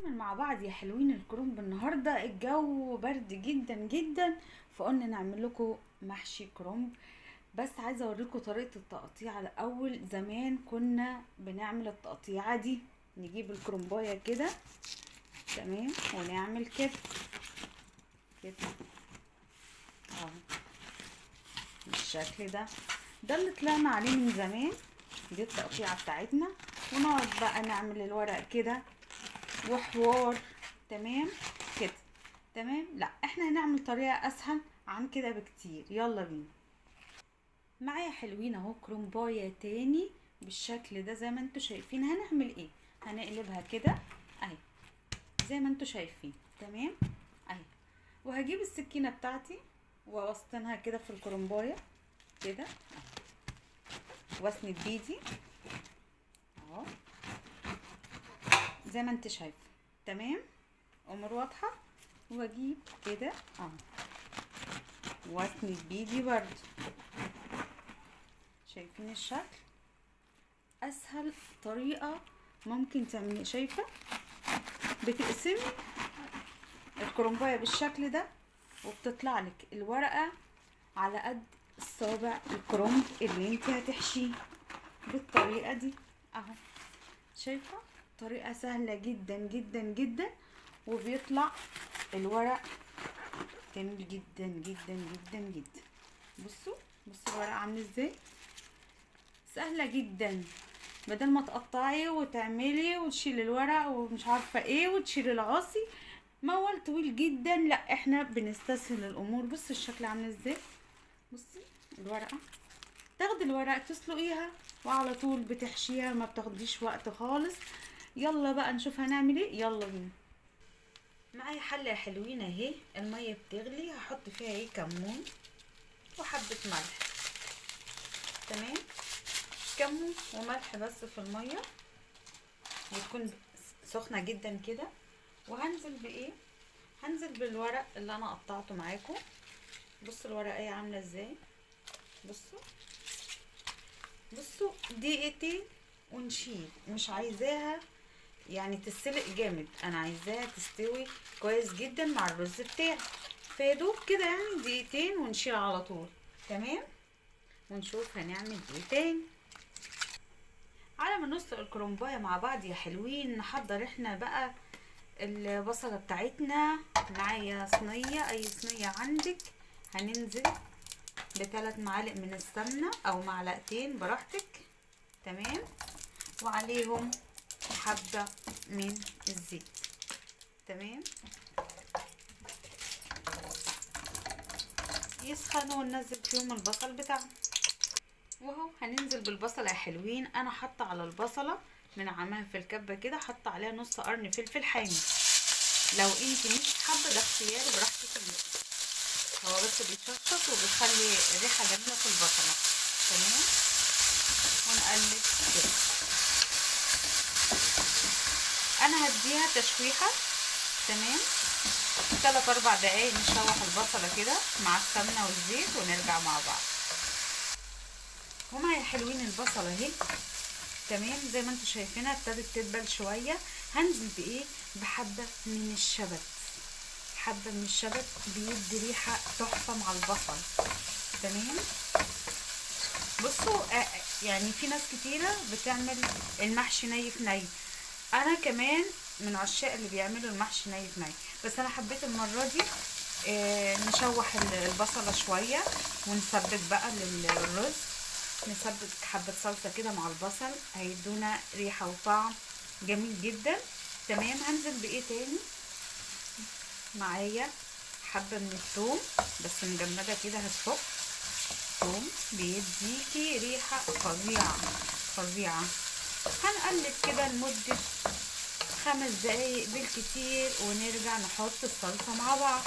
نعمل مع بعض يا حلوين الكرنب. النهارده الجو برد جدا جدا، فقلنا نعمل لكم محشي كرنب. بس عايزه اوريكم طريقه التقطيع الاول. زمان كنا بنعمل التقطيعه دي، نجيب الكرنبايه كده تمام، ونعمل كده كده اهو بالشكل ده. ده اللي طلعنا عليه من زمان، دي التقطيعه بتاعتنا. ونقعد بقى نعمل الورق كده وحوار تمام كده تمام. لا احنا هنعمل طريقه اسهل عن كده بكتير. يلا بينا. معايا حلوين اهو كرنبايه تاني بالشكل ده زي ما انتوا شايفين. هنعمل ايه؟ هنقلبها كده اهي زي ما انتوا شايفين تمام اهي. وهجيب السكينة بتاعتي واوسطنها كده في الكرنبايه كده واسند بايدي اهو زي ما انت شايفه تمام، امور واضحة. واجيب كده اهو واسند بايدي برضو. شايفين الشكل؟ اسهل طريقه ممكن تعملي. شايفه؟ بتقسمي الكرنبايه بالشكل ده وبتطلع لك الورقة على قد الصابع الكرنب اللي انت هتحشيه بالطريقة دي اهو. شايفه؟ طريقه سهلة جدا جدا جدا، وبيطلع الورق جميل جدا جدا جدا جدا. بصوا بصوا الورق عامل ازاي، سهلة جدا. بدل ما تقطعي وتعملي وتشيلي الورق ومش عارفه ايه وتشيلي العصي، موال طويل جدا. لا احنا بنستسهل الامور. بصوا الشكل عامل ازاي. بصي الورقة، تاخدي الورق تسلقيها وعلى طول بتحشيها، ما بتاخديش وقت خالص. يلا بقى نشوف هنعمل ايه. يلا بينا. معايا حله حلوين اهي، المية بتغلي، هحط فيها ايه؟ كمون وحبه ملح تمام. كمون وملح بس في المية، وتكون سخنة جدا كده. وهنزل بايه؟ هنزل بالورق اللي انا قطعته معاكم. بصوا الورقة عامله ازاي. بصوا بصوا دقيقتين ونشيل. مش عايزاها يعني تتسلق جامد، انا عايزاها تستوي كويس جدا مع الرز بتاعي، فيدوب كده يعني دقيقتين ونشيل على طول تمام. ونشوف هنعمل ايه تاني. على ما نسلق الكرنبايه مع بعض يا حلوين، نحضر احنا بقى البصله بتاعتنا. معايا صينية، اي صينية عندك. هننزل ب3 معالق من السمنة او معلقتين براحتك تمام، وعليهم حبه من الزيت تمام. يسخنوا وننزل فيهم البصل بتاعنا. وهو هننزل بالبصله يا حلوين. انا حاطه على البصله من عمها في الكبه كده، حاطه عليها نص قرن فلفل حامي. لو انت مش حابة ده اختياري براحتك انت، هو بس بيتشطشط وبيخلي الريحة جميلة في البصله تمام. ونقلب كده. انا هديها تشويحه تمام 3-4 دقايق، نشوح البصله كده مع السمنة والزيت ونرجع مع بعض. ومعايا حلوين البصله اهي تمام زي ما انتم شايفينها ابتدت تدبل شوية. هنزل بايه؟ بحبه من الشبت. حبه من الشبت بيدي ريحه تحفة مع البصل تمام. بصوا يعني في ناس كتيرة بتعمل المحشي ني في ني، انا كمان من عشاق اللي بيعملوا المحشي ني في ني، بس انا حبيت المرة دي نشوح البصله شوية ونسبك بقى للرز. نسبك حبه صلصه كده مع البصل، هيدونا ريحه وطعم جميل جدا تمام. هنزل بايه تاني؟ معايا حبه من الثوم بس مجمده كده، هتفك. ثوم بيديكي ريحه فظيعة فظيعة. هنقلب كده لمدة 5 دقايق بالكتير ونرجع نحط الصلصه مع بعض.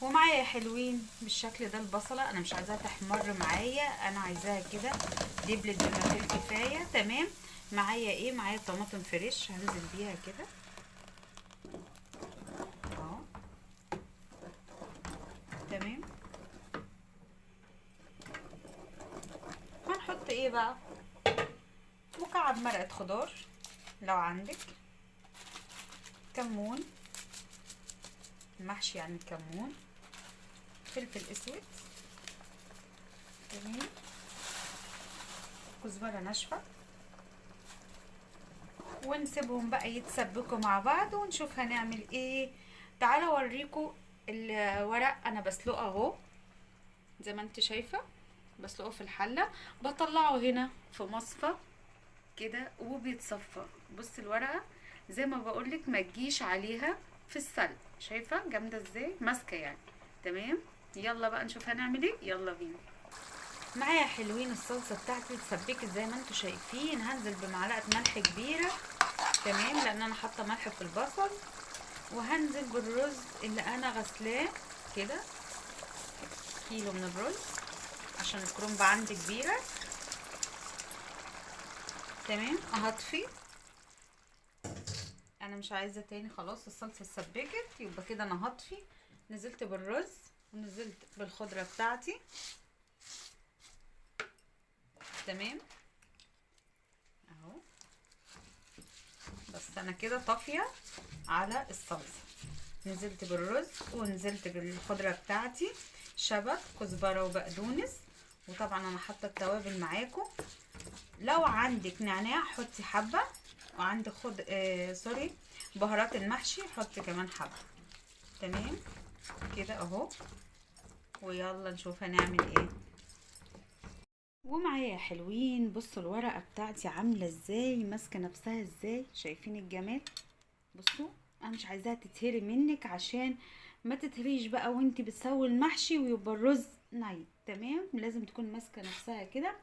ومعايا يا حلوين بالشكل ده البصله، انا مش عايزاها تحمر معايا، انا عايزاها كده دبلت بما فيه الكفاية تمام. معايا ايه؟ معايا طماطم فريش هنزل بيها كده اهو تمام. هنحط ايه بقى؟ مكعب مرقه خضار لو عندك كمون المحشي يعني كمون، فلفل اسود، تمام، كزبره ناشفة، ونسيبهم بقى يتسبكوا مع بعض ونشوف هنعمل ايه. تعالوا اوريكم الورق. انا بسلقه اهو زي ما انت شايفه، بسلقه في الحلة، بطلعه هنا في مصفى كده وبيتصفى. بص الورقة زي ما بقولك ما تجيش عليها في السلق، شايفه جامدة ازاي، ماسكه يعني. تمام، يلا بقى نشوف هنعمل ايه، يلا بينا. معايا حلوين الصلصه بتاعتي اتسبكت زي ما انتم شايفين. هنزل بمعلقه ملح كبيرة، تمام، لان انا حاطه ملح في البصل. وهنزل بالرز اللي انا غسلاه كده، كيلو من الرز عشان الكرنبه عندي كبيرة. تمام، هطفي، انا مش عايزه تاني خلاص، الصلصه اتسبكت، يبقى كده انا هطفي. نزلت بالرز ونزلت بالخضره بتاعتي، تمام اهو. بس انا كده طافية على الصلصه. نزلت بالرز ونزلت بالخضره بتاعتي، شبت، كزبره وبقدونس، وطبعا انا حاطه التوابل معاكم. لو عندك نعناع حطي حبه، وعندك خد سوري بهارات المحشي حطي كمان حبه. تمام كده اهو، ويلا نشوف هنعمل ايه. ومعايا يا حلوين، بصوا الورقة بتاعتي عامله ازاي، ماسكه نفسها ازاي، شايفين الجمال؟ بصوا انا مش عايزاها تتهري منك عشان ما تتهريش بقى وانتي بتسوي المحشي ويبقى الرز نايم. تمام، لازم تكون ماسكه نفسها كده.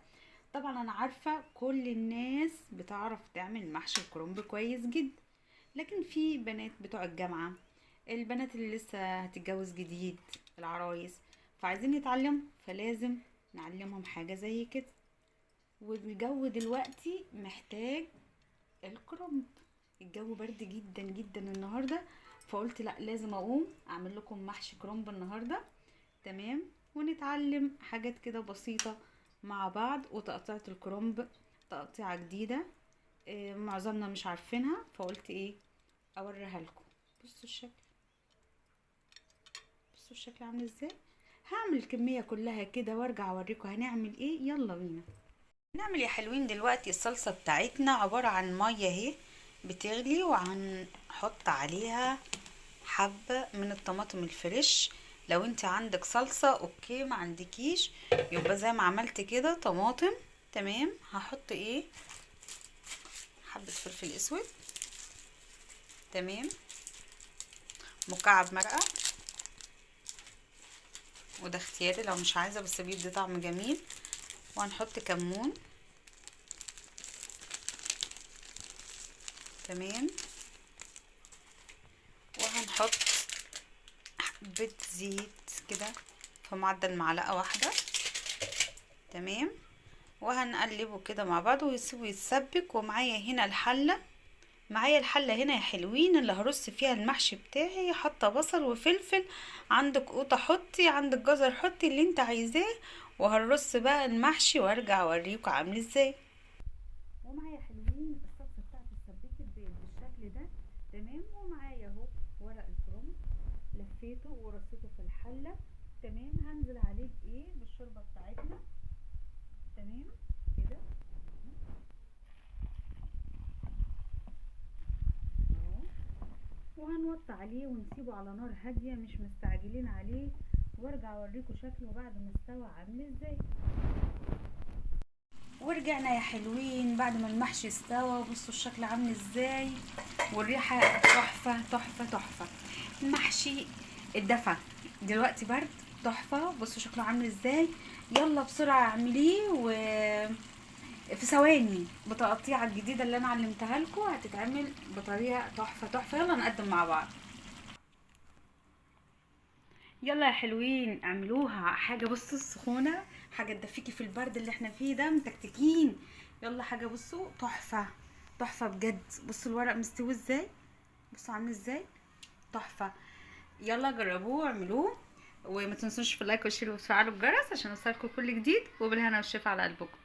طبعا انا عارفه كل الناس بتعرف تعمل محشي الكرنب كويس جدا، لكن في بنات بتوع الجامعة، البنات اللي لسه هتتجوز جديد، العرايس، فعايزين يتعلموا، فلازم نعلمهم حاجة زي كده. والجو دلوقتي محتاج الكرنب، الجو برد جدا جدا النهارده، فقلت لا لازم اقوم اعمل لكم محشي كرنب النهارده. تمام، ونتعلم حاجات كده بسيطة مع بعض. وتقطيعة الكرنب تقطيعه جديدة، معظمنا مش عارفينها، فقلت ايه اوريها لكم. بصوا الشكل، بصوا الشكل عامل ازاي. هعمل الكمية كلها كده وارجع اوريكم هنعمل ايه. يلا بينا نعمل يا حلوين. دلوقتي الصلصه بتاعتنا عبارة عن مية اهي بتغلي، وهنحط عليها حبه من الطماطم ال fresh. لو انت عندك صلصه okay، ما عندكيش يبقى زي ما عملت كده طماطم. تمام، هحط ايه، حبه فلفل اسود، تمام، مكعب مرقه، وده اختياري لو مش عايزه، بس بيدي طعم جميل. وهنحط كمون، تمام، وهنحط حبة زيت كده في معدل معلقة واحدة. تمام، وهنقلبه كده مع بعض ويسيبه يتسبك. ومعايا هنا الحلة، معايا الحلة هنا يا حلوين اللي هرص فيها المحشي بتاعي. حاطة بصل وفلفل، عندك قوطة حطي، عندك جزر حطي، اللي انت عايزاه. وهرص بقى المحشي وارجع اوريكم عامل ازاي. ومعايا حلوين الصلصة بتاعتي اتسبكت بالشكل ده. تمام، ومعايا اهو ورق الكرنب لفيته ورصيته في الحلة. تمام، هنزل عليه بايه، بالشوربة بتاعتنا. تمام كده اهو، وهنوطي عليه ونسيبه على نار هادية، مش مستعجلين عليه. وارجع اوريكم شكله بعد ما استوى عامل ازاي. ورجعنا يا حلوين بعد ما المحشي استوى، بصوا الشكل عامل ازاي، والريحه تحفة تحفة تحفة. المحشي الدفا دلوقتي برد تحفة، بصوا شكله عامل ازاي. يلا بسرعة اعمليه و في ثواني بتقطيعه الجديدة اللي انا علمتها لكم هتتعمل بطريقة تحفة تحفة. يلا نقدم مع بعض. يلا يا حلوين اعملوها حاجة، بصوا السخونه حاجة تدفيكي في البرد اللي احنا فيه ده، متكتكين. يلا حاجة بصوا تحفة تحفة بجد. بصوا الورق مستوي ازاي، بصوا عامل ازاي، تحفة. يلا جربوه واعملوه، وما تنسوش في ال like وال share وتفعلوا الجرس عشان يوصلكم كل جديد. وبالهنا والشفا على قلبكم.